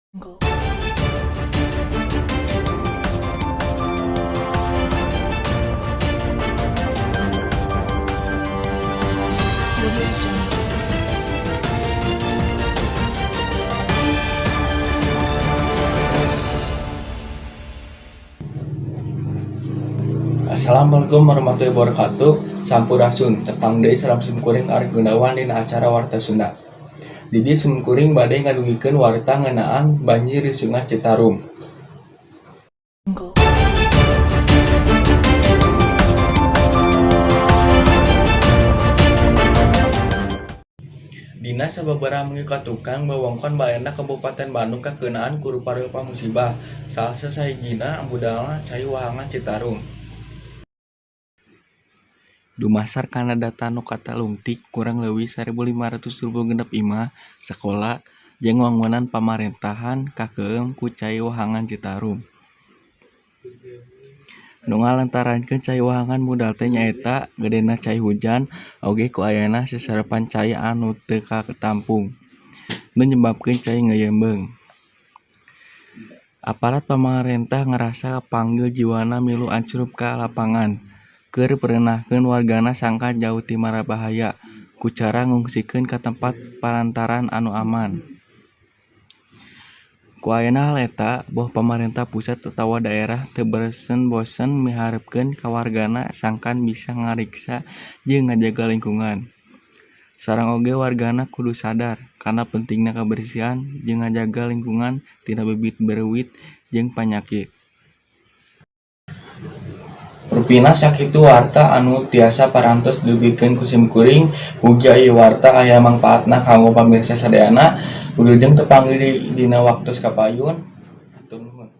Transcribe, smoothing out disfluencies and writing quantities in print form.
Jungle. Audio Jungle. Assalamualaikum warahmatullahi wabarakatuh. Sampurasun. Tepang deui sareng simkuring, Arif Gunawan, dina acara Warta Sunda. Di dieu simkuring bade ngadugikeun warta ngeunaan banjir di Sungai Citarum. Jungle. Dina sababaraha minggu katukang, wewengkon Baleendah Kabupaten Bandung kakeunaan ku rupa-rupa musibah. Salah sahijina budalna cai wahangan Citarum. Dumasar kana data nu katalungtik, kurang leuwih 1526 imah, sakola, jeung wangunan pamarentahan kakeueum ku cai wahangan Citarum. Nu ngalantarankeun cai wahangan mudal teh nyaeta gedena cai hujan oge ku ayana seserepan cai anu teu katampung, nu nyebabkeun cai ngeuyeum. Aparat pamarentah ngarasa kapanggil jiwana milu ancrub ka lapangan keur merenahkeun wargana sangkan jauh ti marabahaya ku cara ngungsikeun ka tempat parantaran anu aman. Ku ayana hal eta, boh pamarentah pusat atawa daerah teu bosen-bosen miharepkeun ka wargana sangkan bisa ngariksa jeung ngajaga lingkungan. Sareng oge wargana kudu sadar kana pentingna kabersihan jeung ngajaga lingkungan tina bibit bereuit jeung panyakit. Rupina sakitu warta anu tiasa parantos didugikeun ku simkuring. Mugia ieu warta aya mangpaatna kanggo pamirsa sadayana. Wilujeng tepang deui dina waktos kapayun. Hatur nuhun.